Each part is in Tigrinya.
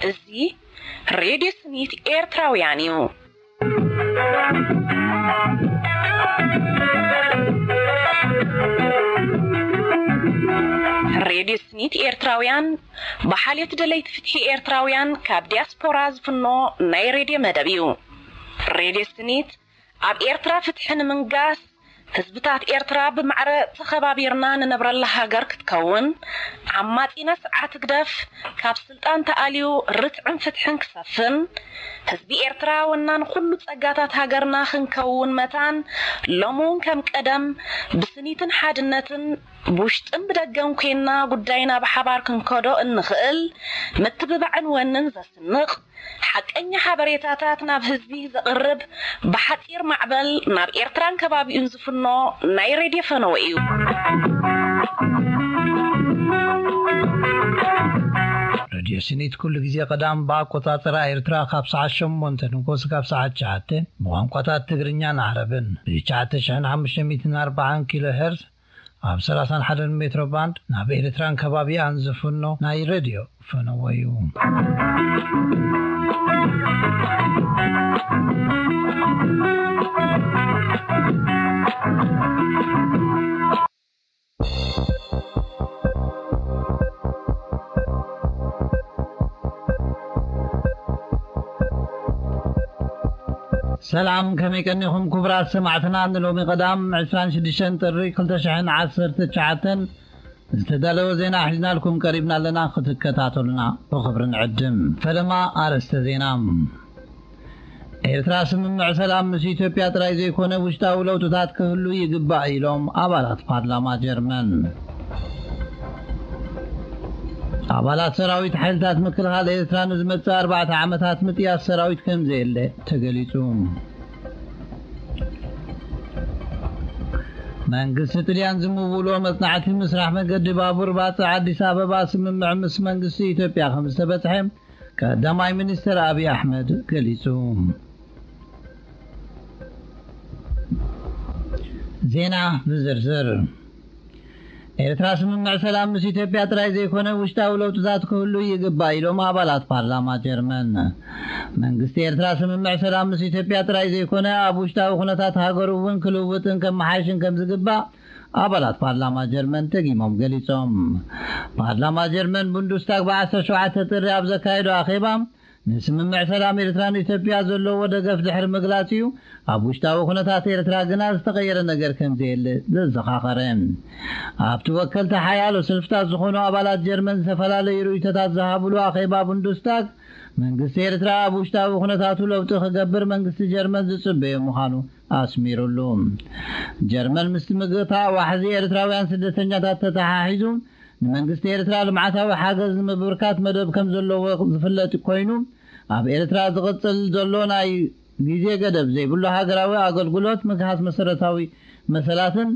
እዚ ሬድዮ ስኒት ኤርትራውያን እዩ። ሬድዮ ስኒት ኤርትራውያን ብሓልዮት ደለይቲ ፍትሒ ኤርትራውያን ካብ ዲያስፖራ ዝፍኖ ናይ ሬድዮ መደብ እዩ። ሬድዮ ስኒት ኣብ ኤርትራ ፍትሒ ንምንጋስ፣ ህዝብታት ኤርትራ ብማዕረ ተኸባቢርና ንነብረላ ሃገር ክትከውን፣ ዓማጺነ ስርዓት ህግደፍ ካብ ስልጣን ተኣልዩ ርትዕን ፍትሕን ክሰፍን፣ ህዝቢ ኤርትራ ወናን ኩሉ ጸጋታት ሃገርና ክንከውን መታን፣ ሎሚ እውን ከም ቀደም ብስኒትን ሓድነትን ብውሽጥን ብደገን ኮይንና ጉዳይና ብሓባር ክንከዶ እንኽእል ምትብባዕን ወንን ዘስንቕ ሓቀኛ ሓበሬታታት ናብ ህዝቢ ዘቕርብ ብሓጺር ማዕበል ናብ ኤርትራን ከባቢኡን ዝፍኖ ናይ ሬድዮ ፈነወ እዩ። ሬድዮ ስኒት ኩሉ ግዜ ቀዳም ብኣቆጻጽራ ኤርትራ ካብ ሰዓት ሸሞንተ ንጎስ ካብ ሰዓት ትሽዓተ ብቋንቋታት ትግርኛን ዓረብን ብ ትሽዓተ ሽሕን ሓሙሽተ ሚእትን ኣርባዓን ኪሎ ሄርዝ ኣብ ሰላሳን ሓደን ሜትሮ ባንድ ናብ ኤርትራን ከባቢኣን ዝፍኖ ናይ ሬድዮ ፈነወ እዩ። ሰላም፣ ከመይ ቀኒኹም ክቡራት ሰማዕትና? ንሎሚ ቀዳም ዕስራን ሽዱሽተን ጥሪ ክልተ ሽሕን ዓሰርተ ትሽዓተን ዝተዳለወ ዜና ሒዝናልኩም ቀሪብና ኣለና፣ ክትከታተሉና ብኽብሪ ንዕድም። ፈለማ ኣርእስተ ዜና። ኤርትራ ስምምዕ ሰላም ምስ ኢትዮጵያ ጥራይ ዘይኮነ ውሽጣዊ ለውጥታት ክህሉ ይግባእ ኢሎም ኣባላት ፓርላማ ጀርመን። ኣባላት ሰራዊት ሓይልታት ምክልኻል ኤርትራ ንዝመጽእ ኣርባዕተ ዓመታት ምጥያስ ሰራዊት ከም ዘየለ ተገሊጹ። መንግስቲ ጥልያን ዝምውሎ መጽናዕቲ ምስራሕ መገዲ ባቡር ባጽዕ ኣዲስ ኣበባ ስምምዕ ምስ መንግስቲ ኢትዮጵያ ከም ዝተበጽሐ ቀዳማይ ሚኒስትር ኣብይ ኣሕመድ ገሊጹ። ዜና ብዝርዝር። ኤርትራ ስምምዕ ሰላም ምስ ኢትዮጵያ ጥራይ ዘይኮነ ውሽጣዊ ለውጥታት ክህሉ ይግባእ ኢሎም ኣባላት ፓርላማ ጀርመን። መንግስቲ ኤርትራ ስምምዕ ሰላም ምስ ኢትዮጵያ ጥራይ ዘይኮነ ኣብ ውሽጣዊ ኩነታት ሃገሩ እውን ክልውጥን ከመሓይሽን ከም ዝግባእ ኣባላት ፓርላማ ጀርመን ደጊሞም ገሊጾም። ፓርላማ ጀርመን ቡንዱስታግ ብ ዓሰርተ ሸውዓተ ጥሪ ኣብ ዘካየዶ ኣኼባ ንስምምዕ ሰላም ኤርትራን ኢትዮጵያ ዘለዎ ደገፍ ድሕሪ ምግላጽ እዩ ኣብ ውሽጣዊ ኩነታት ኤርትራ ግና ዝተቐየረ ነገር ከም ዘየለ ዘዘኻኸረ። ኣብቲ ወከልቲ ሓያሎ ሰልፍታት ዝኾኑ ኣባላት ጀርመን ዝተፈላለዩ ርእይቶታት ዝሃብሉ ኣኼባ ቡንዱስታግ መንግስቲ ኤርትራ ኣብ ውሽጣዊ ኩነታቱ ለውጢ ክገብር መንግስቲ ጀርመን ዝጽበዮ ምዃኑ ኣስሚሩሉ። ጀርመን ምስቲ ምግታእ ዋሕዚ ኤርትራውያን ስደተኛታት ተተሓሒዙ ንመንግስቲ ኤርትራ ልምዓታዊ ሓገዝ ንምብርካት መደብ ከም ዘለዎ ዝፍለጥ ኮይኑ ኣብ ኤርትራ ዝቕጽል ዘሎ ናይ ግዜ ገደብ ዘይብሉ ሃገራዊ ኣገልግሎት ምግሃስ መሰረታዊ መሰላትን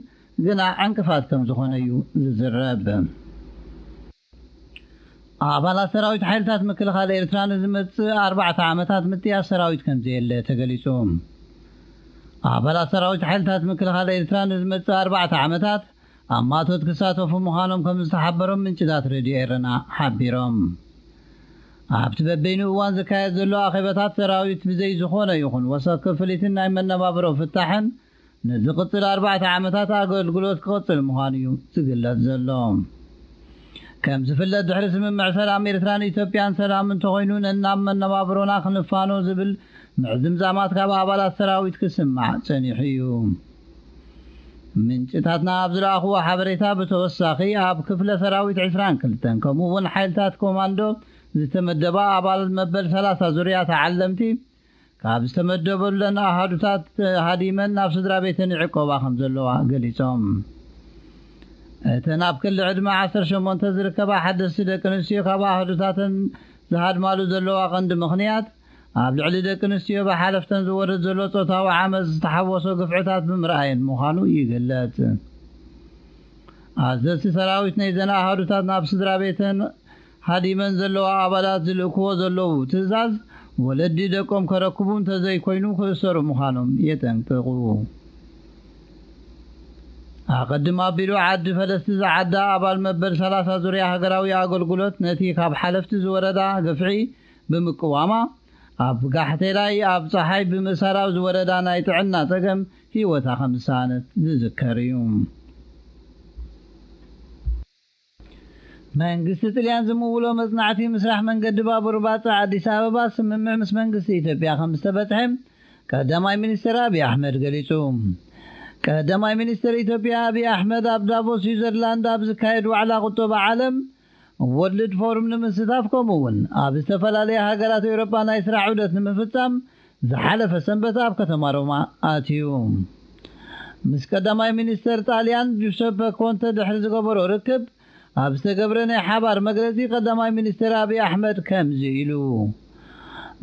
ግና ዕንቅፋት ከም ዝኾነ እዩ ዝዝረብ። ኣባላት ሰራዊት ሓይልታት ምክልኻል ኤርትራ ንዝመጽእ ኣርባዕተ ዓመታት ምጥያስ ሰራዊት ከም ዘየለ ተገሊጹ። ኣባላት ሰራዊት ሓይልታት ምክልኻል ኤርትራ ንዝመጽእ ኣርባዕተ ዓመታት ኣብ ማእቶት ክሳተፉ ምዃኖም ከም ዝተሓበሮም ምንጭታት ሬድዮ ኤረና ሓቢሮም። ኣብቲ በበይኑ እዋን ዝካየድ ዘሎ ኣኼባታት ሰራዊት ብዘይ ዝኾነ ይኹን ወሰኽ ክፍሊትን ናይ መነባብሮ ፍታሕን ንዝቕጽል ኣርባዕተ ዓመታት ኣገልግሎት ክቕጽል ምዃኑ እዩ ዝግለጽ ዘሎ። ከም ዝፍለጥ ድሕሪ ስምምዕ ሰላም ኤርትራን ኢትዮጵያን ሰላም እንተኾይኑ ነናብ መነባብሮና ክንፋኖ ዝብል ምዕዝምዛማት ካብ ኣባላት ሰራዊት ክስማዕ ጸኒሑ እዩ። ምንጭታትና ኣብ ዝለኣኽዎ ሓበሬታ ብተወሳኺ ኣብ ክፍለ ሰራዊት ዕስራን ክልተን ከምኡ እውን ሓይልታት ኮማንዶ ዝተመደባ ኣባል መበል ሰላሳ ዙርያ ተዓለምቲ ካብ ዝተመደበለን ኣሃዱታት ሃዲመን ናብ ስድራ ቤተን ይዕቆባ ከም ዘለዋ ገሊጾም። እተን ኣብ ክሊ ዕድመ ዓሰርተ ሸሞንተ ዝርከባ ሓደስቲ ደቂ ኣንስትዮ ካብ ኣሃዱታተን ዝሃድማሉ ዘለዋ ቀንዲ ምኽንያት ኣብ ልዕሊ ደቂ ኣንስትዮ ብሓለፍተን ዝወርድ ዘሎ ጾታዊ ዓመጽ ዝተሓወሶ ግፍዕታት ብምርኣየን ምዃኑ ይግለጽ። ኣዘዝቲ ሰራዊት ናይዘን ኣሃዱታት ናብ ስድራ ቤተን ሃዲመን ዘለዋ ኣባላት ዝልእክዎ ዘለዉ ትእዛዝ ወለዲ ደቆም ከረክቡ እንተዘይኮይኑ ክእሰሩ ምዃኖም የጠንቅቑ። ኣቐድም ኣቢሉ ዓዲ ፈለስቲ ዝዓዳ ኣባል መበል ሰላሳ ዙርያ ሃገራዊ ኣገልግሎት ነቲ ካብ ሓለፍቲ ዝወረዳ ግፍዒ ብምቅዋማ ኣብ ጋሕቴላይ ኣብ ጸሓይ ብምእሳር ኣብ ዝወረዳ ናይ ጥዕና ጸገም ህይወታ ከም ዝሰኣነት ዝዝከር እዩ። መንግስቲ ጥልያን ዝምውሎ መጽናዕቲ ምስራሕ መንገዲ ባቡር ባጽዕ ኣዲስ ኣበባ ስምምዕ ምስ መንግስቲ ኢትዮጵያ ከም ዝተበጽሐ ቀዳማይ ሚኒስትር ኣብይ ኣሕመድ ገሊጹ። ቀዳማይ ሚኒስትር ኢትዮጵያ ኣብይ ኣሕመድ ኣብ ዳቮስ ስዊዘርላንድ ኣብ ዝካየድ ዋዕላ ቁጠባ ዓለም ወርልድ ፎርም ንምስታፍ ከምኡ እውን ኣብ ዝተፈላለያ ሃገራት ኤውሮጳ ናይ ስራሕ ዑደት ንምፍጻም ዝሓለፈ ሰንበት ኣብ ከተማ ሮማ ኣትዩ። ምስ ቀዳማይ ሚኒስተር ጣልያን ጁሰፐ ኮንተ ድሕሪ ዝገበሮ ርክብ ኣብ ዝተገብረ ናይ ሓባር መግለጺ ቀዳማይ ሚኒስተር ኣብይ ኣሕመድ ከምዚ ኢሉ።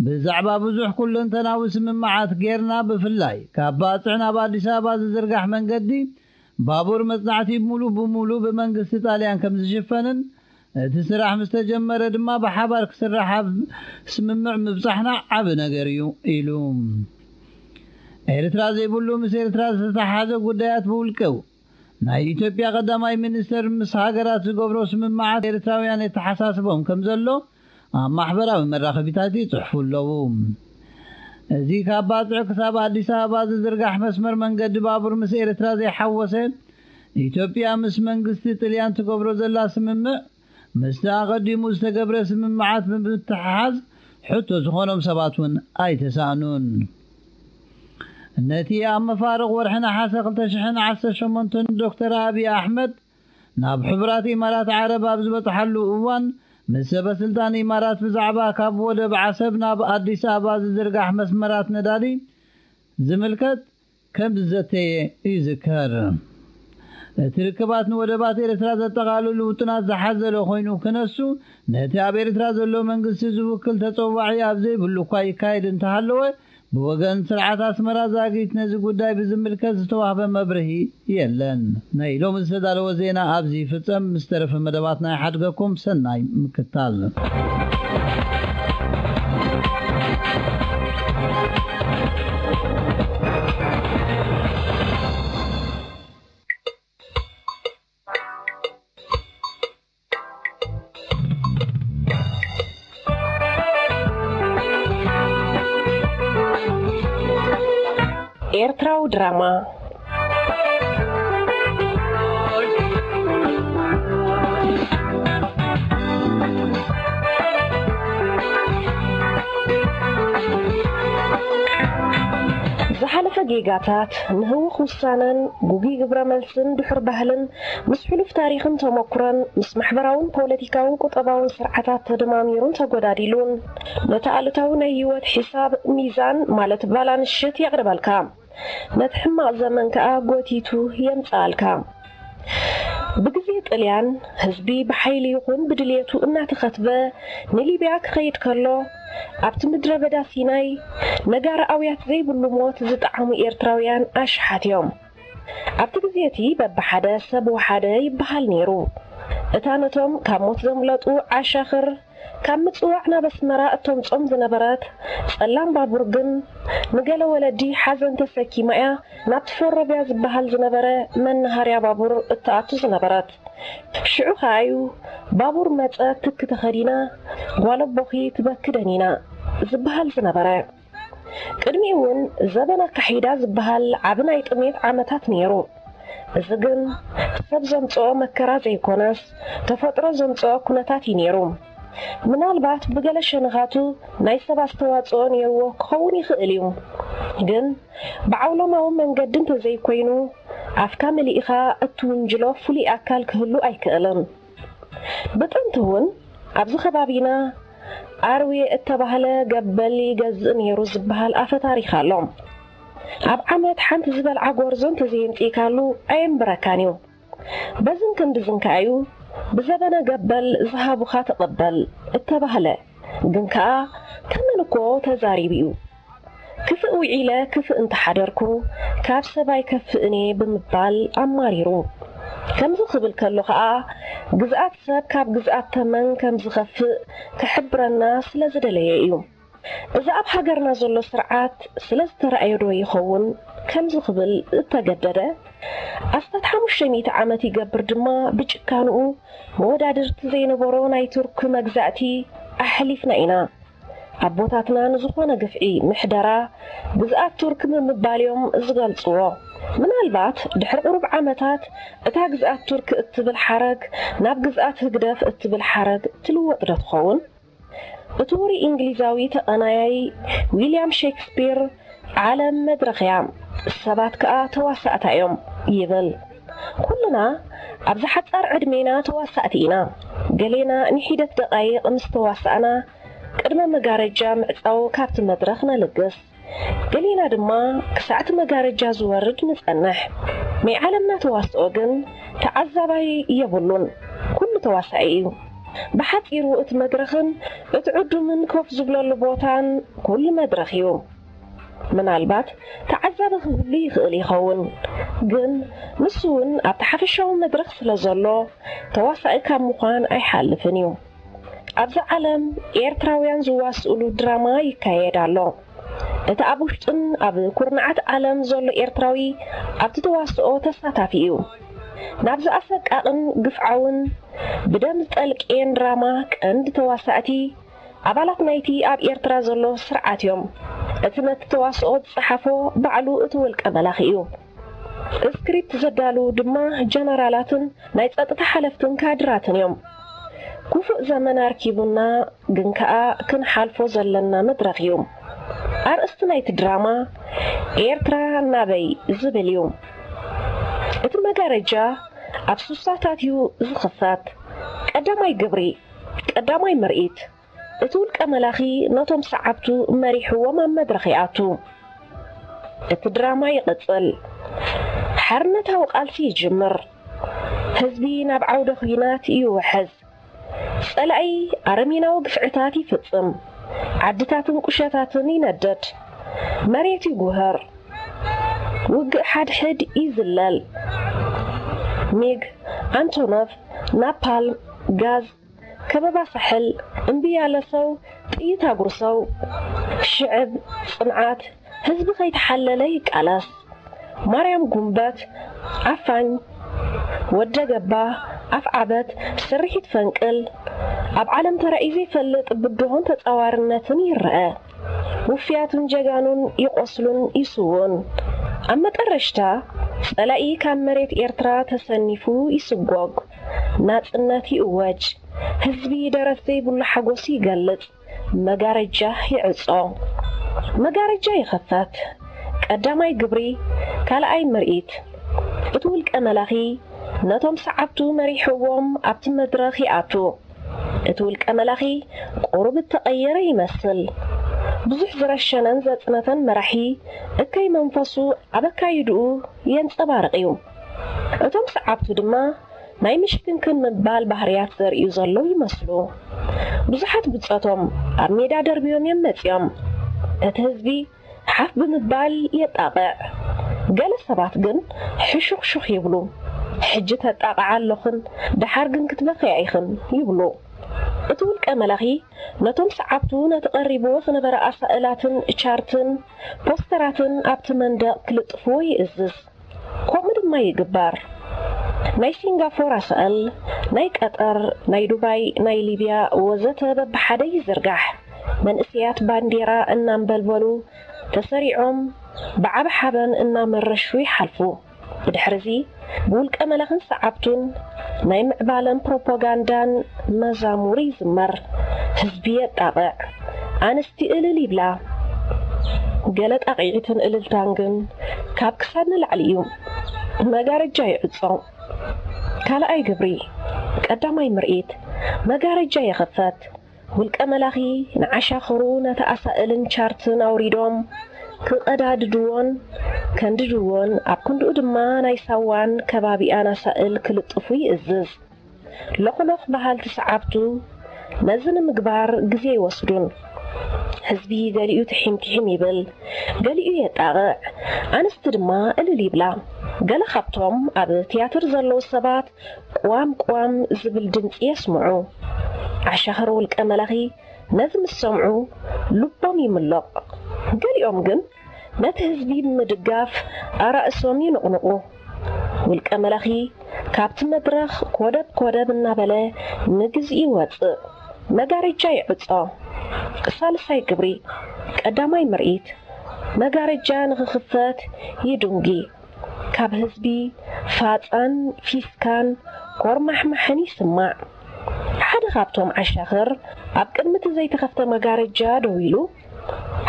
ብዛዕባ ብዙሕ ኩለንተናዊ ስምምዓት ጌርና፣ ብፍላይ ካብ ባጽዕ ናብ ኣዲስ ኣበባ ዝዝርጋሕ መንገዲ ባቡር መጽናዕቲ ሙሉ ብሙሉ ብመንግስቲ ጣልያን ከም ዝሽፈንን እቲ ስራሕ ምስ ተጀመረ ድማ ብሓባር ክስራሕ ኣብ ስምምዕ ምብጻሕና ዓቢ ነገር እዩ ኢሉ። ኤርትራ ዘይብሉ ምስ ኤርትራ ዝተተሓሓዘ ጉዳያት ብውልቅው ናይ ኢትዮጵያ ቀዳማይ ሚኒስተር ምስ ሃገራት ዝገብሮ ስምምዓት ኤርትራውያን የተሓሳስቦም ከም ዘሎ ኣብ ማሕበራዊ መራኸቢታት ይጽሕፉ ኣለዉ። እዚ ካብ ባጽዕ ክሳብ ኣዲስ ኣበባ ዝዝርጋሕ መስመር መንገዲ ባቡር ምስ ኤርትራ ዘይሓወሰ ኢትዮጵያ ምስ መንግስቲ ጥልያን ትገብሮ ዘላ ስምምዕ ምስቲ ኣቐዲሙ ዝተገብረ ስምምዓት ብምትሕሓዝ ሕቶ ዝኾኖም ሰባት እውን ኣይተሳእኑን። ነቲ ኣብ መፋርቕ ወርሒ ነሓሰ ክልተ ሽሕን ዓሰርተ ሸሞንተን ዶክተር ኣብይ ኣሕመድ ናብ ሕቡራት ኢማራት ዓረብ ኣብ ዝበጽሓሉ እዋን ምስ ሰበ ስልጣን ኢማራት ብዛዕባ ካብ ወደብ ዓሰብ ናብ ኣዲስ ኣበባ ዝዝርጋሕ መስመራት ነዳዲ ዝምልከት ከም ዝዘተየ ይዝከር። እቲ ርክባት ንወደባት ኤርትራ ዘጠቓልሉ ውጥናት ዝሓዘለ ኮይኑ ክነሱ፣ ነቲ ኣብ ኤርትራ ዘሎ መንግስቲ ዝውክል ተጸዋዒ ኣብ ዘይብሉ እኳ ይካየድ እንተሃለወ፣ ብወገን ስርዓት ኣስመራ ዛጊት ነዚ ጉዳይ ብዝምልከት ዝተዋህበ መብርሂ የለን። ናይ ሎሚ ዝተዳለወ ዜና ኣብዚ ይፍጸም። ምስ ተረፈ መደባትና ይሓድገኩም። ሰናይ ምክታል። ኤርትራዊ ድራማ። ዝሓለፈ ጌጋታት፣ ንህውኽ ውሳነን ጉጉይ ግብረ መልስን ድሑር ባህልን ምስ ሕሉፍ ታሪኽን ተመኩሮን፣ ምስ ማሕበራውን ፖለቲካውን ቁጠባውን ስርዓታት ተደማሚሩን ተጎዳዲሉን፣ ነቲ ኣሉታዊ ናይ ህይወት ሒሳብ ሚዛን፣ ማለት ባላንስ ሽት የቕርበልካ። ነቲ ሕማቕ ዘመን ከኣ ጎቲቱ የምጽኣልካ። ብግዜ ጥልያን፣ ህዝቢ ብሓይሊ ይኹን ብድልየቱ እናተኸትበ ንሊብያ ክኸይድ ከሎ፣ ኣብቲ ምድረ በዳ ሲናይ ነጋሪ ኣውያት ዘይብሉ ሞት ዝጠዓሙ ኤርትራውያን ኣሽሓት እዮም። ኣብቲ ግዜ እቲ በብሓደ ሰብ ወሓደ ይበሃል ነይሩ። እታ ነቶም ካብ ሞት ዘምለጡ ዓሻኽር ካብ ምጽዋዕ ናብ ኣስመራ እተምጾም ዝነበረት ጸላም ባቡር ግን፣ ንገለ ወለዲ ሓዘን ተሰኪማ እያ ናብቲ ፎሮብያ ዝበሃል ዝነበረ መናሃርያ ባቡር እትኣቱ ዝነበረት። ሽዑ ከኣ'ዩ፣ "ባቡር መጸት ትኪ ተኸዲና፣ ጓል ኣቦኺ ትበኪ ደኒና" ዝበሃል ዝነበረ። ቅድሚኡ እውን ዘበን ኣካሒዳ ዝበሃል ዓቢ ናይ ጥሜት ዓመታት ነይሩ። እዚ ግን ሰብ ዘምጽኦ መከራ ዘይኮነስ፣ ተፈጥሮ ዘምጽኦ ኩነታት እዩ ነይሩ። ምናልባት ብገለ ሸነኻቱ ናይ ሰብ ኣስተዋጽኦ ነይርዎ ክኸውን ይኽእል እዩ። ግን ብዓውሎማዊ መንገዲ እንተዘይኮይኑ፣ ኣፍካ መሊእኻ እትውንጅሎ ፍሉይ ኣካል ክህሉ ኣይክእልን። ብጥንቲ እውን ኣብዚ ከባቢና ኣርዌ እተባህለ ገበል ይገዝእ ነይሩ ዝበሃል ኣፈ ታሪኽ ኣሎ። ኣብ ዓመት ሓንቲ ዝበልዓ ጎርዞ እንተዘየምጺእካሉ ኣየንብረካን እዩ። በዝን ክንድዝን ከኣ'ዩ ብዘበነ ገበል ዝሃቡኻ ተቐበል እተባህለ። ግን ከኣ ተመን እኮ ተዛሪቡ እዩ። "ክፍእ ውዒለ ክፍእ እንተሓደርኩ፣ ካብ ሰብ ኣይከፍእን እየ" ብምባል ኣማሪሩ። ከምዚ ክብል ከሎ ከኣ፣ ግዝኣት ሰብ ካብ ግዝኣት ተመን ከም ዝኸፍእ ክሕብረና ስለ ዝደለየ እዩ። እዚ ኣብ ሃገርና ዘሎ ስርዓት ስለ ዝተረኣዮ ዶ ይኸውን ከምዚ ክብል እተገደደ? ኣስታት ሓሙሽተ ሚእቲ ዓመት ይገብር ድማ ብጭካንኡ መወዳድርቲ ዘይነበሮ ናይ ቱርክ መግዛእቲ ኣሕሊፍና ኢና። ኣቦታትና ንዝኾነ ግፍዒ ምሕደራ ግዝኣት ቱርክ ብምባል እዮም ዝገልጽዎ። ምናልባት ድሕሪ ቁሩብ ዓመታት እታ ግዝኣት ቱርክ እትብል ሓረግ ናብ ግዝኣት ህግደፍ እትብል ሓረግ ትልወጥ ዶ ትኸውን? እቲ ውሩይ እንግሊዛዊ ተቐናያይ ዊልያም ሼክስፒር፣ "ዓለም መድረኽ እያ፣ ሰባት ከኣ ተዋሳእታ እዮም" ይብል። ኩልና ኣብዚ ሓጻር ዕድሜና ተዋሳእቲ ኢና። ገሌና ንሒደት ደቓይቕ ምስ ተዋሳእና፣ ቅድመ መጋረጃ ምዕጻው ካብቲ መድረኽ ነልግስ። ገሌና ድማ ክሳዕቲ መጋረጃ ዝወርድ ንጸንሕ። ናይ ዓለምና ተዋስኦ ግን ተዓዛባይ የብሉን። ኩሉ ተዋሳኢ እዩ። ብሓጺሩ እቲ መድረኽን እቲ ዕዱምን ኮፍ ዝብለሉ ቦታን ኩሉ መድረኽ እዩ። ምናልባት ተዓዛቢ ክህሉ ይኽእል ይኸውን፣ ግን ንሱ እውን ኣብቲ ሓፈሻዊ መድረኽ ስለ ዘሎ ተዋሳኢ ካብ ምዃን ኣይሓልፍን እዩ። ኣብዚ ዓለም ኤርትራውያን ዝዋስእሉ ድራማ ይካየድ ኣሎ። እቲ ኣብ ውሽጥን ኣብ ኩርናዓት ዓለም ዘሎ ኤርትራዊ ኣብቲ ተዋስኦ ተሳታፊ እዩ። ናብዚ ኣሰቃቕን ግፍዓውን ብደም ዝጠልቅየን ድራማ ቀንዲ ተዋሳእቲ ኣባላት ናይቲ ኣብ ኤርትራ ዘሎ ስርዓት እዮም። እቲ ነቲ ተዋስኦ ዝጸሓፎ ባዕሉ እቲ ውልቀ መላኺ እዩ። ስክሪፕት ዘዳልዉ ድማ ጀነራላትን ናይ ጸጥታ ሓለፍትን ካድራትን እዮም። ክፉእ ዘመን ኣርኪቡና፣ ግን ከኣ ክንሓልፎ ዘለና መድረኽ እዩ። ኣርእስቲ ናይቲ ድራማ ኤርትራ ናበይ ዝብል እዩ። እቲ መጋረጃ ኣብ ሱሳታት እዩ ዝኽፈት። ቀዳማይ ግብሪ፣ ቀዳማይ ምርኢት። እቲ ውልቀ መላኺ ነቶም ሰዓብቱ መሪሕዎም ኣብ መድረኽ ይኣቱ። እቲ ድራማ ይቕጽል። ሓርነታዊ ቃልሲ ይጅምር። ህዝቢ ናብ ዓውደ ኲናት ይውሕዝ። ጸላኢ ኣረሜናዊ ግፍዕታት ይፍጽም። ዓድታትን ቁሸታትን ይነድድ። መሬት ይጉህር። ውግእ ሓድሕድ ይዝለል። ሚግ፣ ኣንቶኖቭ፣ ናፓልም፣ ጋዝ፣ ከበባ ሳሕል፣ እምቢ ያለ ሰው፣ ጥይት ኣጉርሰው፣ ሽዕብ፣ ጽንዓት፣ ህዝቢ ከይተሓለለ ይቃለስ። ማርያም ጉንበት፣ ዓፋኝ፣ ወደ ገባ፣ ኣፍዓበት፣ ስርሒት ፈንቅል፣ ኣብ ዓለም ተራእዩ ዘይፈልጥ ብድሆን ተጻዋርነትን ይረአ። ውፍያቱን ጀጋኑን ይቆስሉን ይስውኡን። ኣብ መጠረሽታ፣ ጸላኢ ካብ መሬት ኤርትራ ተሰኒፉ ይስጎግ። ናጽነት ይእወጅ። ህዝቢ ደረት ዘይብሉ ሓጎስ ይገልጽ። መጋረጃ ይዕጾ። መጋረጃ ይኽፈት። ቀዳማይ ግብሪ፣ ካልኣይ ምርኢት። እቲ ውልቀ መላኺ ነቶም ሰዓብቱ መሪሕዎም ኣብቲ መድረኽ ይኣቱ። እቲ ውልቀ መላኺ ቁሩብ እተቐየረ ይመስል። ብዙሕ ዝረሸነን ዘጽነተን መራሒ እከይ መንፈሱ ኣብ ኣካይድኡ የንጸባርቕ እዩ። እቶም ሰዓብቱ ድማ ናይ ምሽክንክን ምባል ባህርያት ዘርእዩ ዘለዉ ይመስሉ። ብዙሓት ብጾቶም ኣብ ሜዳ ደርብዮም እዮም መጺኦም። እቲ ህዝቢ ሓፍ ብምባል የጣቕዕ። ገለ ሰባት ግን ሕሹኽሹኽ ይብሉ። "ሕጂ ተጣቕዓ ኣለኽን፣ ደሓር ግን ክትበኽያ ኢኽን" ይብሉ። እቲ ውልቀ መላኺ ነቶም ሰዓብቱ ነቲ ቀሪብዎ ዝነበረ ኣሳእላትን ቻርትን ፖስተራትን ኣብቲ መንደቕ ክልጥፍዎ ይእዝዝ። ከምኡ ድማ ይግበር። ናይ ሲንጋፎር ኣሳእል፣ ናይ ቀጠር፣ ናይ ዱባይ፣ ናይ ሊብያ ወዘተ በብሓደ ይዝርጋሕ። መንእሰያት ባንዴራ እናንበልበሉ ተሰሪዖም ብዓቢ ሓበን እናመረሹ ይሓልፉ። ብድሕርዚ ብውልቀ መላኽን ሰዓብቱን ናይ ምዕባለን ፕሮፓጋንዳን መዛሙር ይዝመር። ህዝቢ የጣቕዕ። ኣንስቲ እልል ይብላ። ገለ ጣቕዒትን እልልታን ግን ካብ ክሳድ ንላዕሊ እዩ። መጋረጃ ይዕጾ። ካልኣይ ግብሪ፣ ቀዳማይ ምርኢት፣ መጋረጃ ይኽፈት። ውልቀ መላኺ ንዓሻኽሩ ነቲ ኣሳእልን ቻርትን ኣውሪዶም ክቐዳድድዎን ከንድድዎን፣ ኣብ ክንድኡ ድማ ናይ ሳዋን ከባቢኣን ኣሳእል ክልጥፉ ይእዝዝ። ሎኽሎኽ በሃልቲ ሰዓብቱ ነዚ ንምግባር ግዜ ይወስዱን። ህዝቢ ገሊኡ ትሒም ትሒም ይብል፣ ገሊኡ የጣቕዕ፣ ኣንስቲ ድማ እልል ይብላ። ገለ ካብቶም ኣብ ትያትር ዘለዉ ሰባት ቅዋም ቅዋም ዝብል ድምጺ የስምዑ። ዓሻኽር ውልቀ መላኺ ነዚ ምስ ሰምዑ ልቦም ይምለቕ። ገሊኦም ግን ነቲ ህዝቢ ብምድጋፍ ኣራእሶም ይንቕንቑ። ውልቀ መላኺ ካብቲ መድረኽ ኮደብ ኮደብ እናበለ ንግዝኢ ይወፅእ። መጋረጃ ይዕጾ። ሳልሳይ ግብሪ፣ ቀዳማይ ምርኢት፣ መጋረጃ ንኽኽፈት ይድንጒ። ካብ ህዝቢ ፋጻን ፊስካን ኮርማሕማሕን ይስማዕ። ሓደ ካብቶም ዓሻኽር ኣብ ቅድሚ እቲ ዘይተኸፍተ መጋረጃ ደው ኢሉ፣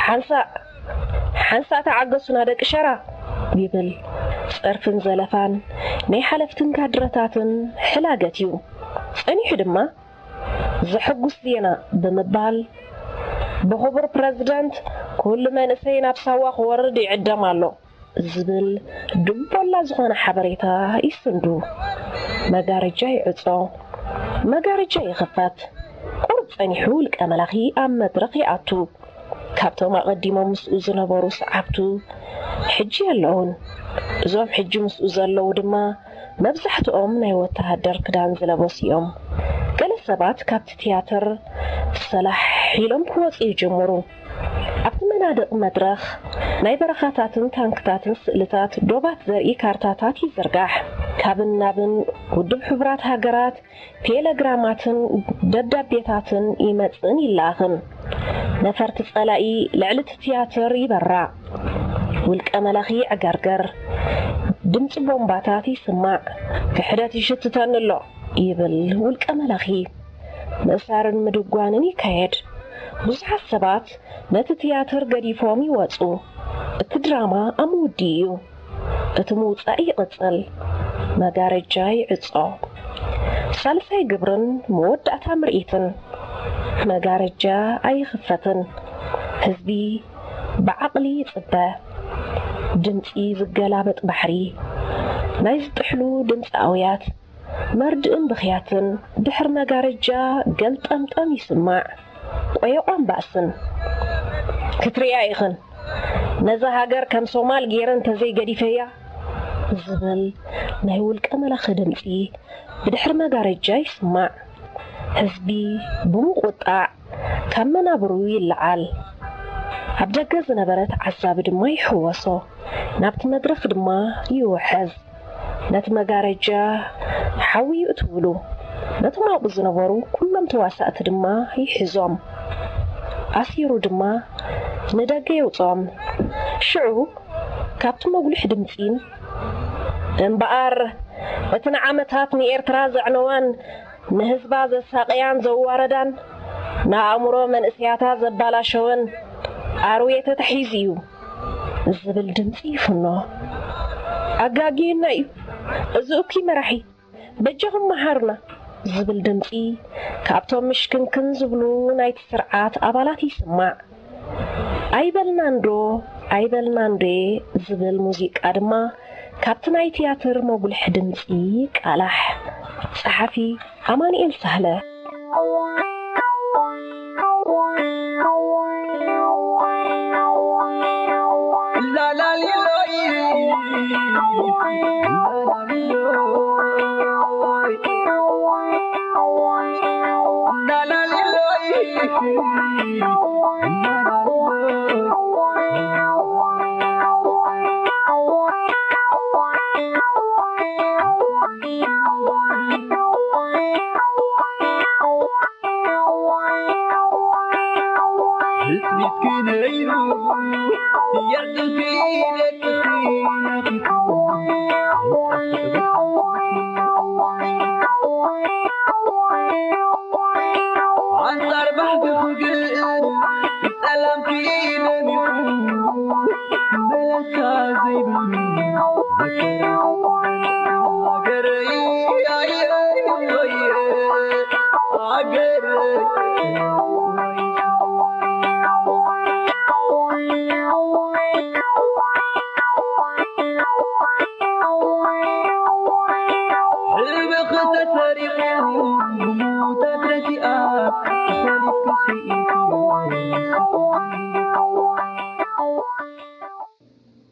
ሓንሳእ ሓንሳእ ተዓገሱና ደቂ ሸራ ይብል። ጸርፍን ዘለፋን ናይ ሓለፍትን ካድረታትን ሕላገት እዩ። ጸኒሑ ድማ ዘሐጉስ ዜና ብምባል፣ ብኽቡር ፕረዚደንት ኩሉ መንእሰይ ናብ ሳዋ ክወርድ ይዕደም ኣሎ ዝብል ድንቦላ ዝኾነ ሓበሬታ ይስንዱ። መጋረጃ ይዕጾ፣ መጋረጃ ይኽፈት። ቁሩብ ጸኒሑ ውልቀ መላኺ ኣብ መድረኽ ይኣቱ። ካብቶም ኣቐዲሞም ምስኡ ዝነበሩ ሰዓብቱ ሕጂ የለውን። እዞም ሕጂ ምስኡ ዘለዉ ድማ መብዛሕትኦም ናይ ወተሃደር ክዳን ዝለበሱ እዮም። ገለ ሰባት ካብቲ ትያትር ሰላሕ ኢሎም ክወጹ ይጅምሩ። ኣብቲ መናድቕ መድረኽ ናይ በረኻታትን ታንክታትን ስእልታት ዶባት ዘርኢ ካርታታት ይዝርጋሕ። ካብን ናብን ውድብ ሕቡራት ሃገራት ቴለግራማትን ደብዳቤታትን ይመጽእን ይለኣኽን። ነፈርቲ ጸላኢ ልዕሊ እቲ ትያትር ይበራ። ውልቀ መላኺ ይዕገርገር። ድምጺ ቦምባታት ይስማዕ። ክሕደት ይሽትተኒ ኣሎ ይብል ውልቀ መላኺ። ምእሳርን ምድጓንን ይካየድ። ብዙሓት ሰባት ነቲ ትያትር ገዲፎም ይወጹ። እቲ ድራማ ኣብ ምውድኡ እዩ። እቲ ምውጻእ ይቕጽል። መጋረጃ ይዕጾ። ሳልሳይ ግብርን መወዳእታ ምርኢትን። መጋረጃ ኣይኽፈትን። ህዝቢ ብዓቕሊ ይጽበ። ድምጺ ዝገላበጥ ባሕሪ። ናይ ዝጥሕሉ ድምጺ ኣውያት። መርድእን ብኽያትን ድሕሪ መጋረጃ ገልጠምጠም ይስማዕ። ቆየቋን ባእስን። ክትርእያ ኢኽን። ነዛ ሃገር ከም ሶማል ገይረ እንተዘይገዲፈያ ዝብል ናይ ውልቀ መላኺ ድምጺ ብድሕሪ መጋረጃ ይስማዕ። ህዝቢ ብምቁጣዕ ካብ መናብሩ ይለዓል። ኣብ ደገ ዝነበረ ተዓዛቢ ድማ ይሕወሶ፣ ናብቲ መድረኽ ድማ ይውሐዝ። ነቲ መጋረጃ ሓዊ ይእትውሉ። ነቶም ኣብኡ ዝነበሩ ኩሎም ተዋሳእቲ ድማ ይሕዞም። ኣሲሩ ድማ ንደገ የውጽኦም። ሽዑ ካብቲ መጉልሒ ድምጺን እምበኣር እቲ ንዓመታት ንኤርትራ ዘዕነዋን ንህዝባ ዘሳቐያን ዘዋረዳን ንኣእምሮ መንእሰያታ ዘባላሸወን ኣርዌ ተታሒዙ እዩ ዝብል ድምጺ ይፍኖ። ኣጋጊዩና እዩ እዚ እኩይ መራሒ፣ በጃኹም መሃሩና ዝብል ድምጺ ካብቶም ምሽክንክን ዝብሉ ናይቲ ስርዓት ኣባላት ይስማዕ። ኣይበልናንዶ ኣይበልናንዶ ዝብል ሙዚቃ ድማ ካብቲ ናይ ትያትር መጉልሒ ድምጺ ይቃላሕ። ጸሓፊ ኣማኑኤል ሳህለ።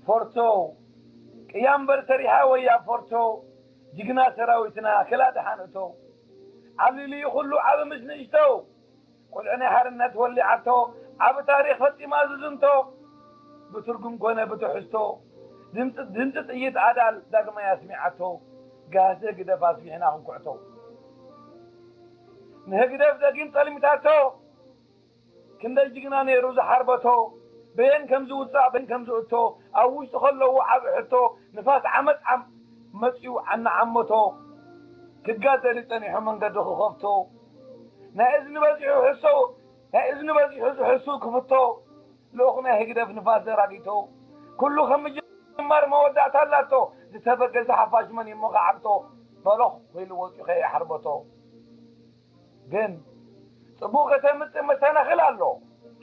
ፎርቶ ቅያ እምበር ሰሪሓ ወያ ፎርቶ ጅግና ሰራዊትና ክላ ደሓን እቶ ዓብሊሉ እዩ ኩሉ ዓቢ ምስ ንእሽቶ ቁልዒ ናይ ሓርነት ወሊዓቶ፣ ዓቢ ታሪኽ ፈጺማ ዝዝንቶ። ብትርጉም ኮነ ብትሕዝቶ፣ ድምጺ፣ ድምጺ ጥይት ኣዳል ዳግማይ ኣስሚዓቶ። ጋህሲ ህግደፍ ኣስቢሕና ክንኩዕቶ። ንህግደፍ ደጊም ጸልሚታቶ። ክንደይ ጅግና ነይሩ ዝሓርበቶ። በየን ከም ዝውጻእ፣ በየን ከም ዝእቶ። ኣብ ውሽጢ ከለዉ ዓቢ ሕቶ። ንፋስ ዓመጽ ዓም-፣ መጺኡ ኣናዓመቶ። ክጋደል እዩ ጸኒሑ መንገዲ ክኸፍቶ። ናይ እዝኒ በዚሑ ሕሶ፣ ናይ እዝኒ በዚሑ ዝሕሱ ክፍቶ። ልኡኽ ናይ ህግደፍ ንፋስ ዘራጊቶ። ኩሉ ከም ምጅማር መወዳእታ ኣላቶ። ዝተበገሰ ሓፋሽ መን እሞ ክዓግቶ። በሎኽ ኢሉ ወጺኡ ከየሓርበቶ። ግን ጽቡቕ ከተምጽእ መሰናኽል ኣሎ።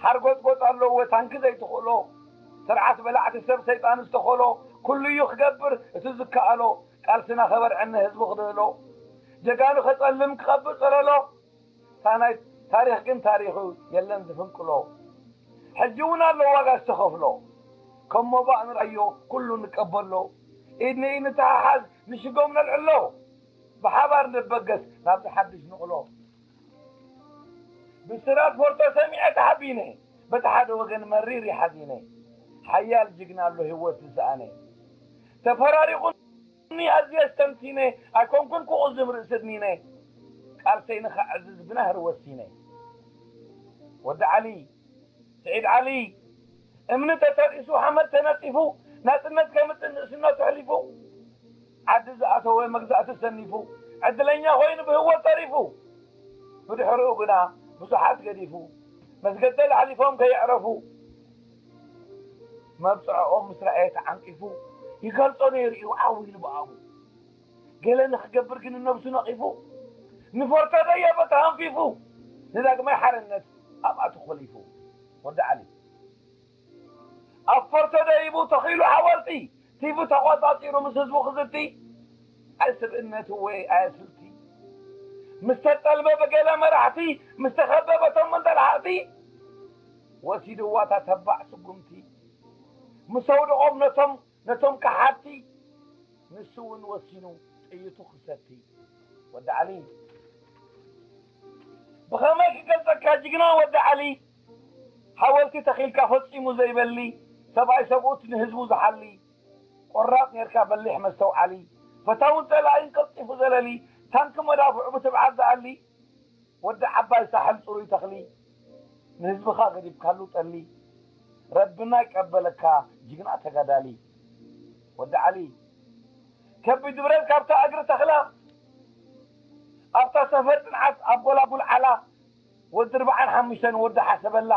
ሓርጎጽጎጽ ኣለዎ ታንኪ ዘይትኽእሎ። ስርዓት በላዕቲ ሰብ ሰይጣን ዝተኸሎ። ኩሉ እዩ ክገብር እቲ ዝከኣሎ። ቃልስና ከበርዕኒ ህዝቡ ክድህሎ። ጀጋኑ ከጸልም ክቐብር ጸለሎ። ታናይ ታሪኽ ግን ታሪኹ የለን ዝፍንቅሎ። ሕጂ እውን ኣሎ ዋጋ ዝተኸፍሎ። ከም ሞባእ ንርኣዮ ኩሉ ንቀበሎ። ኢድ ንኢድ ንተሓሓዝ ንሽጎም ነልዕሎ። ብሓባር ንበገስ ናብቲ ሓድሽ ንቕሎ። ብስራት ፎርቶ ሰሚዐ ተሓቢነ። በቲ ሓደ ወገን መሪር ይሓዚነ። ሓያል ጅግና ኣሎ ህይወት ዝሰኣነ። ተፈራሪቑኒ ኣዝየ ኣስተንቲነ። ኣይኮንኩን ክቑዝም ርእሲ ድኒነ። ቃልሰይ ንኸዕዝዝ ብናህሪ ወሲነ። ወዲ ዓሊ፣ ስዒድ ዓሊ፣ እምኒ ተተርኢሱ ሓመድ ተነጺፉ። ናጽነት ከምጽእ ንእስነቱ ኣሕሊፉ። ዓዲ ዝኣተወ መግዛእቲ ሰኒፉ። ዕድለኛ ኮይኑ ብህይወት ተሪፉ። ብድሕሪኡ ግና ብዙሓት ገዲፉ። መስገደል ኣሕሊፎም ከየዕረፉ። መብጽዖኦም ምስ ረኣየ ተዓንቂፉ። ይገልጾ ነይሩ እዩ ዓው ኢሉ ብኣፉ። ገለ ንኽገብር ግን ነብሱ ነቒፉ። ንፈርቶ ደየበ ተሃንፊፉ። ንዳግማይ ሓርነት ኣብኣ ተኾሊፉ። ወዲ ዓሊ ኣብ ፈርቶ ደይቡ ተኺሉ ሓወልቲ። ቲቪ ተቖጻጺሩ ምስ ህዝቡ ክዝቲ። ኣይ ስብእነቱ ወይ ኣየ ስልቲ። ምስ ተጠልመ ብገለ መራሕቲ፣ ምስ ተኸበበ ቶም መንጠላሕቲ። ወሲድዋ እታ ተባዕ ስጉምቲ። ምስ ኣውደቖም ነቶም፣ ነቶም ከሓድቲ። ንሱ እውን ወሲኑ ጥይቱ ክሰቲ። ወዲ ዓሊ፣ ብኸመይ ክገልጸካ ጅግና ወዲ ዓሊ? ሓወልቲ ተኺልካ ፈጺሙ ዘይበሊ፣ ሰብኣይ ሰብኡት ንህዝቡ ዝሓሊ። ቆራጽ ኔርካ በሊሕ መስተውዓሊ፣ ፈታውን ጸላኢን ቀልጢፉ ዘለሊ፣ ታንኪ መዳፍዑ ብትብዓት ዝኣሊ። ወዲ ዓባይ ሳሕል ጽሩይ ተኽሊ፣ ንህዝብኻ ገዲፍካሉ ጠሊ። ረብና ይቀበለካ ጅግና ተጋዳሊ። ወዲ ዓሊ፣ ከቢድ ብረት ካብታ እግሪ ተኽላ፣ ኣብታ ሰፈር ጽንዓት ኣብ ጎላጉል ዓላ፣ ወዲ ኣርብዓን ሓሙሽተን ወዲ ሓሰበላ።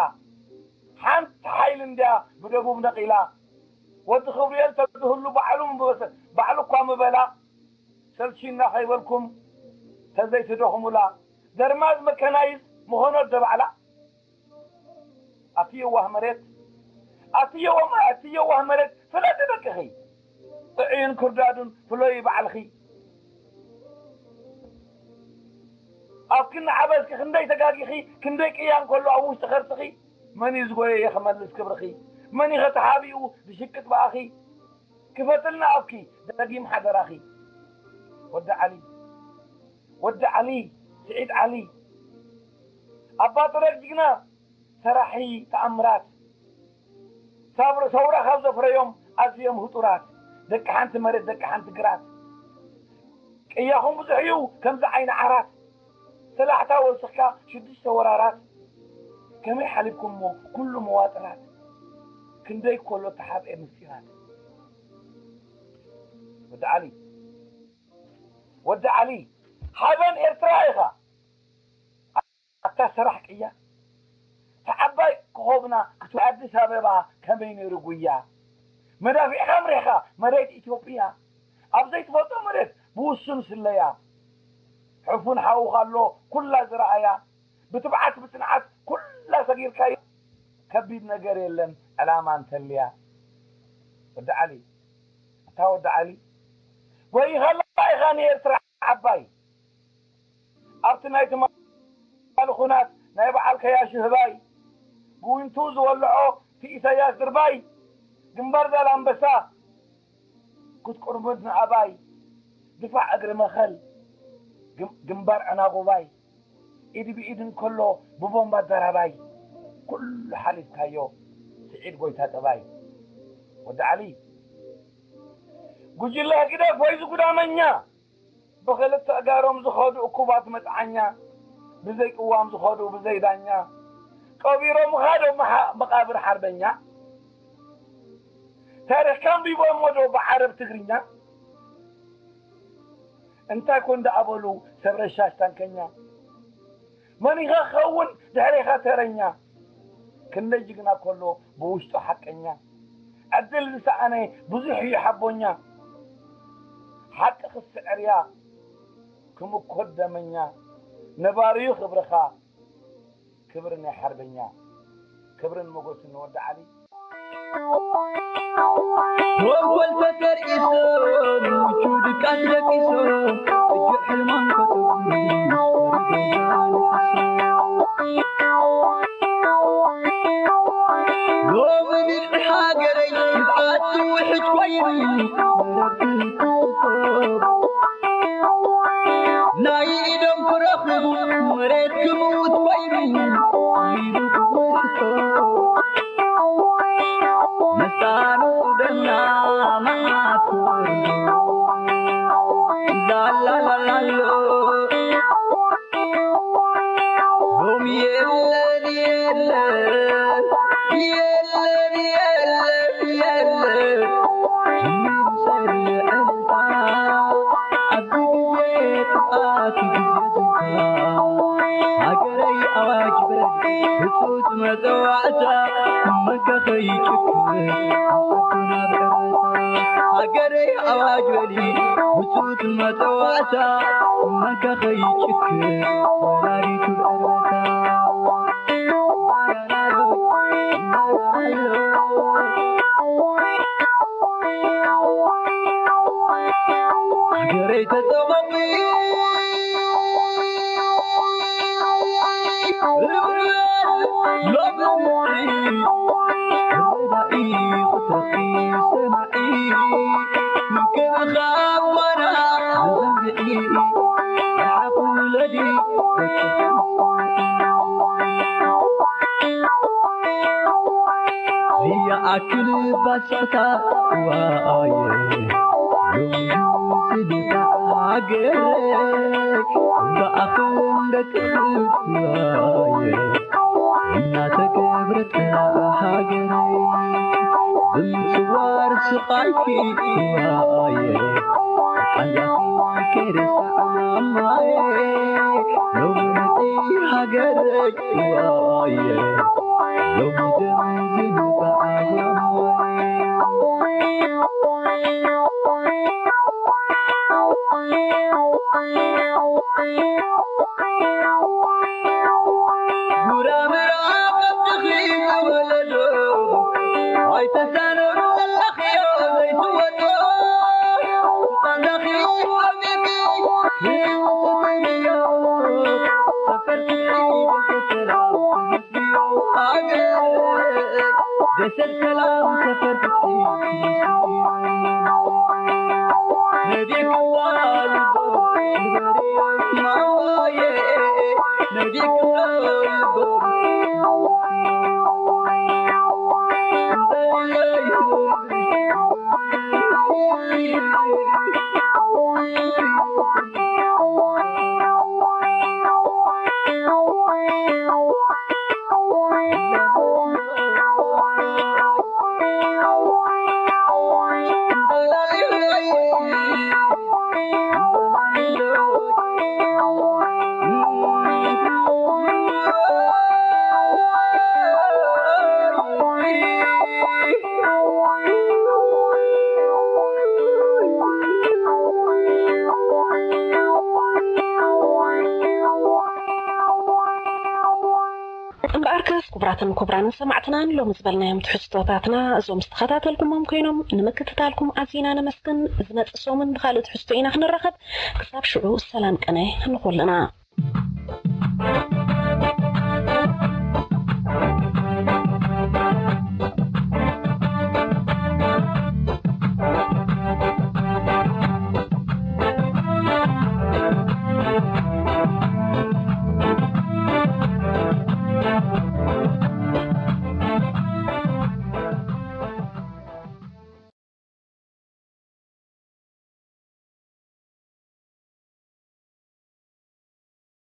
ሓንቲ ሓይሊ እንድያ ብደቡብ ነቒላ። ወዲ ክብርኤል ተዝህሉ ባዕሉ ምበሰ-፣ ባዕሉ እኳ ምበላ። ሰልቺና ከይበልኩም ተዘይትደኽሙላ። ደርማዝ መከናይዝ ምኾኖ ደባዕላ። ኣቲ የዋህ መሬት፣ ኣቲ የዋ-፣ ኣቲ የዋህ መሬት፣ ፍለጢ ደቅኺ። ጥዕዩን ክርዳዱን ፍለዩ ባዕልኺ። ኣብኪ እናዓበስኪ ክንደይ ተጋጊኺ፣ ክንደይ ቅያ እንከሎ ኣብ ውሽጢ ከርስኺ። መን እዩ ዝጎየየ ክመልስ ክብርኺ? መን እዩ ተሓቢኡ ዝሽቅጥ ብኣኺ? ክፈትልና ኣብኪ ደጊም ሓደራኺ። ወዲ ዓሊ፣ ወዲ ዓሊ፣ ስዒድ ዓሊ፣ ኣባ ጥረግ ጅግና፣ ሰራሒ ተኣምራት። ሳብር-፣ ሰውራ ካብ ዘፍረዮም ኣዝዮም ህጡራት፣ ደቂ ሓንቲ መሬት፣ ደቂ ሓንቲ ግራት። ቅያኹም ብዙሕ እዩ ከምዚ ዓይኒ ዓራት። ሰላሕታ ወሲኽካ ሽዱሽተ ወራራት። ከመይ ሓሊፍኩሞ ኩሉ መዋጥራት? ክንደይ ኮሎ ተሓብኤ ምስጢራት። ወዲ ዓሊ፣ ወዲ ዓሊ፣ ሓበን ኤርትራ ኢኻ። ኣታ ሰራሕ ቅያ፣ ተዓባይ ኮኾብና ክትወ-፣ ኣዲስ ኣበባ ከመይ ነይሩ ጉያ? መዳፊዕካ ኣምሪሕካ መሬት ኢትዮጵያ፣ ኣብ ዘይትፈልጦ መሬት ብውሱን ስለያ። ሕፉን ሓውኻ ኣሎ ኩላ ዝረኣያ፣ ብትብዓት ብጽንዓት ኩላ ሰጊርካዮ። ከቢድ ነገር የለን ዕላማ እንተልያ። ወዲ ዓሊ፣ ኣታ ወዲ ዓሊ፣ ጎይኻላ ኢኻ ንኤርትራ ዓባይ። ኣብቲ ናይ ትማሊ ኹናት ናይ በዓል ከያሺ ህባይ፣ ብዊንቱ ዝወልዖ እቲ ኢሳያስ ድርባይ፣ ግንባር ዛላምበሳ ክትቁርምድ ንኣባይ፣ ድፋዕ እግሪ መኸል፣ ግም-፣ ግንባር ዕናቑባይ፣ ኢድ ብኢድ እንከሎ ብቦምባ ኣደራባይ፣ ኩሉ ሓሊፍካዮ ስዒድ ጎይታ ጠባይ። ወዲ ዓሊ፣ ጉጅለ ህግደፍ ወይ ዝጉዳመኛ፣ ብኽልተ ኣእጋሮም ዝኸዱ እኩባት መጽዓኛ፣ ብዘይ ቅዋም ዝኸዱ ብዘይ ዳኛ፣ ቀቢሮምኻ ዶ መሓ-፣ መቓብር ሓርበኛ? ታሪኽካ ኣንቢቦሞ ዶ ብዓረብ ትግርኛ? እንታይ ኮን ደኣ በሉ ሰብ ረሻሽ ታንከኛ? መን ኢኻ ክኸውን ድሕሬኻ ተረኛ? ክንደይ ጅግና ከሎ ብውሽጡ ሓቀኛ፣ ዕድል ዝሰኣነ ብዙሕ እዩ ሓቦኛ። ሓቂ ክስዕር እያ ክምኮት ደመኛ። ነባሪ እዩ ክብርኻ ክብሪ ናይ ሓርበኛ። ክብርን ሞገስን ንወዲ ዓሊ። ተንኮል ተተርኢሶም፣ ምቹ ድቃስ ደቂሶም፣ እጁ ሕልሞም ከተጉሩ፣ ሎሚ ብልዒ ሃገረይ፣ ግብኣት ውሕጅ ኮይኑ፣ መረብ ትንጥልጦም። ናይ ኢዶም ክረኽቡ፣ መሬት ክምውት ኮይኑ፣ ኢሉ ክውስቶ። መሳኑ ደና መዓት ክወርዶ። ላላላላሎ። ሎሚ የለን፣ የለን፣ የለን፣ የለን፣ የለን። ይምሰል ዕልልታ፣ ኣብዚ ግዜ ጥፍኣት ግዜ ዝምታ። ሃገረይ ኣዋጅ በል ህጹጽ መጸዋዕታ፣ መንከ ከይጭክን ኣንፈቱ ናብ ዕረታ። ሃገረይ ኣዋጅ በሊ ህጹጽ መጸዋዕታ፣ መንከ ከይጭክን ወላዲቱ ዕረታ። ሃገረይ ተጸበቂ፣ ሎሚ ቁጥረኪ ሰማዒ፣ ምክብኻብ ጓና ዘንብዒ፣ ርሓቕ ውለዲ ደቂ ይኣክል ባስታ ዋየ፣ ሎሚ ስድታ ሃገር፣ እምበኣኽን ደቂ ዋየ፣ እናተገብረት ሃገረይ፣ ብምጽዋር ስቓይኪ ዋየ፣ ቃንዛኺ ከይረሳዕ ማማየ፣ ሎሚ ነቲ ሃገረይ ዋየ፣ ሎሚ ደም ዝንባዕ ማማየ። ጉራምራ ከብትኺ ዝወለዶ ኣይተሳነሩ ዘለኽዮ ዘይትወዶ። ቃንዛኺ ሓቢቢ ክውስንዮ ሰፈር ፍትሒ ደሰ ሰላም ሃገር። ደሰ ሰላም ሰፈር ፍትሒ ነዲክዋ ልቦ ማማየ። እምበኣርከስ ክቡራትን ክቡራንን ሰማዕትናን፣ ሎሚ ዝበልናዮም ትሕዝቶታትና እዞም ዝተኸታተልኩሞም ኮይኖም፣ ንምክትታልኩም ኣዚና ነመስግን። ዝመጽእ ሰሙን ብኻልእ ትሕዝቶ ኢና ክንራኸብ። ክሳብ ሽዑ ሰላም ቅነ ንኹልና።